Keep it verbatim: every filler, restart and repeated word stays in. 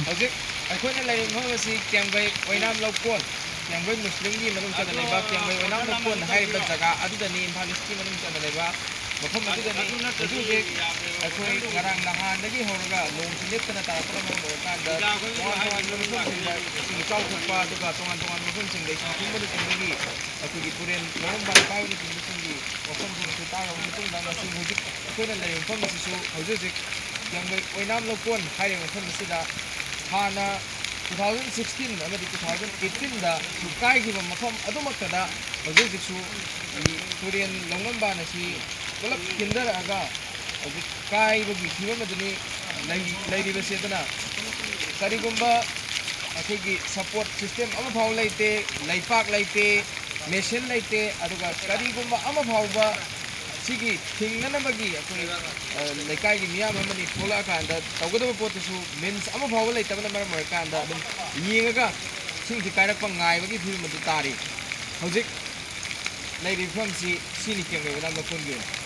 ꯍꯧꯖꯤꯛ ꯑꯩꯈꯣꯏꯅ ꯂꯩꯔꯤꯕ ꯃꯐꯝ ꯑꯁꯤ ꯀꯦꯝꯒꯩ ꯑꯣꯏꯅꯥꯝ ꯂꯧꯀꯣꯟ, ꯀꯦꯝꯒꯩ ꯃꯨꯁꯂꯤꯝꯒꯤ ꯃꯅꯨꯡ ꯆꯟꯅ ꯂꯩꯕ ꯀꯦꯝꯒꯩ ꯑꯣꯏꯅꯥꯝ ꯂꯧꯀꯣꯟ ꯍꯥꯏꯔꯤꯕ ꯖꯒꯥ ꯑꯗꯨꯗꯅꯤ, ꯏꯝꯐꯥꯜ ꯏꯁꯀꯤ ꯃꯅꯨꯡ ꯆꯟꯅ ꯂꯩꯕ ꯃꯐꯝ ꯑꯗꯨꯗꯅꯤ꯫ ꯍꯧꯖꯤꯛ ꯍꯧꯖꯤꯛ ꯑꯩꯈꯣꯏ ꯉꯔꯥꯡ ꯅꯍꯥꯟꯗꯒꯤ ꯍꯧꯔꯒ ꯅꯣꯡꯁꯤ ꯂꯦꯞꯇꯅ ꯇꯥꯔꯛꯄꯅ ꯃꯔꯝ ꯑꯣꯏꯔꯀꯥꯟꯗ ꯇꯣꯉꯥꯟ ꯇꯣꯉꯥꯟꯕ ꯃꯐꯝꯁꯤꯡꯗ ꯏꯁꯤꯡ ꯏꯆꯥꯎ ꯊꯣꯛꯄ, ꯑꯗꯨꯒ ꯇꯣꯉꯥꯟ ꯇꯣꯉꯥꯟꯕ ꯃꯐꯝꯁꯤꯡꯗ ꯏꯁꯤꯡ ꯊꯨꯝꯕꯅꯆꯤꯡꯕꯒꯤ ꯑꯩꯈꯣꯏꯒꯤ ꯇꯨꯔꯦꯜ ꯂꯧꯔꯝꯕ ꯀꯥꯏꯕꯅꯆꯤꯡꯕꯁꯤꯡꯒꯤ ꯋꯥꯐꯝꯁꯤꯡ ꯑꯁꯤ ꯇꯥꯔꯕ ꯃꯇꯨꯡꯗ, ꯉꯁꯤ ꯍꯧꯖꯤꯛ ꯑꯩꯈꯣꯏꯅ ꯂꯩꯔꯤꯕ ꯃꯐꯝ ꯑꯁꯤꯁꯨ ꯍꯧꯖꯤꯛ ꯍꯧꯖꯤꯛ ꯀꯦꯝꯒꯩ ꯑꯣꯏꯅꯥꯝ ꯂꯧꯀꯣꯟ ꯍꯥꯏꯔꯤꯕ ꯃꯐꯝ ꯑꯁꯤꯗ ꯍꯥꯟꯅ two thousand sixteen ꯑꯃꯗꯤ two thousand eighteen ꯗ ꯀꯥꯏꯈꯤꯕ ꯃꯐꯝ ꯑꯗꯨꯃꯛꯇꯗ ꯍꯧꯖꯤꯛ ꯍꯧꯖꯤꯛꯁꯨ ꯇꯨꯔꯦꯟ ꯂꯧꯉꯝꯕꯥꯟ ꯑꯁꯤ ꯄꯨꯂꯞ ꯀꯤꯟꯊꯔꯛꯑꯒ ꯍꯧꯖꯤꯛ ꯀꯥꯏꯕꯒꯤ ꯐꯤꯕꯝ ꯑꯗꯨꯅꯤ ꯂꯩ-, ꯂꯩꯔꯤꯕꯁꯦ꯫ ꯑꯗꯨꯅ ꯀꯔꯤꯒꯨꯝꯕ ꯑꯩꯈꯣꯏꯒꯤ support system ꯑꯃꯐꯥꯎ ꯂꯩꯇꯦ, ꯂꯩꯄꯥꯛ ꯂꯩꯇꯦ, ꯃꯦꯁꯤꯟ ꯂꯩꯇꯦ, ꯑꯗꯨꯒ ꯀꯔꯤꯒꯨꯝꯕ ꯑꯃ ꯐꯥꯎꯕ ꯁꯤꯒꯤ ꯊꯤꯡꯅꯅꯕꯒꯤ ꯑꯩꯈꯣꯏ, ꯑ, ꯂꯩꯀꯥꯏꯒꯤ ꯃꯤꯌꯥꯝ ꯑꯃꯅꯤ ꯊꯣꯛꯂꯛꯑꯀꯥꯟꯗ ꯇꯧꯒꯗꯕ ꯄꯣꯠꯇꯨꯁꯨ means ꯑꯃ ꯐꯥꯎꯕ ꯂꯩꯇꯕꯅ ꯃꯔꯝ ꯑꯣꯏꯔꯀꯥꯟꯗ ꯑꯗꯨꯝ ꯌꯦꯡꯉꯒ ꯏꯁꯤꯡꯁꯤ ꯀꯥꯏꯔꯛꯄ ꯉꯥꯏꯕꯒꯤ ꯐꯤꯕꯝ ꯑꯗꯨ ꯇꯥꯔꯤ꯫ ꯍꯧꯖꯤꯛ ꯂꯩꯔꯤꯕ ꯐꯤꯕꯝꯁꯤ ꯁꯤꯅꯤ ꯀꯦꯝꯒꯩ ꯑꯣꯏꯅꯥꯝ ꯂꯧꯀꯣꯟꯒꯤ ꯑꯣꯏꯅ꯫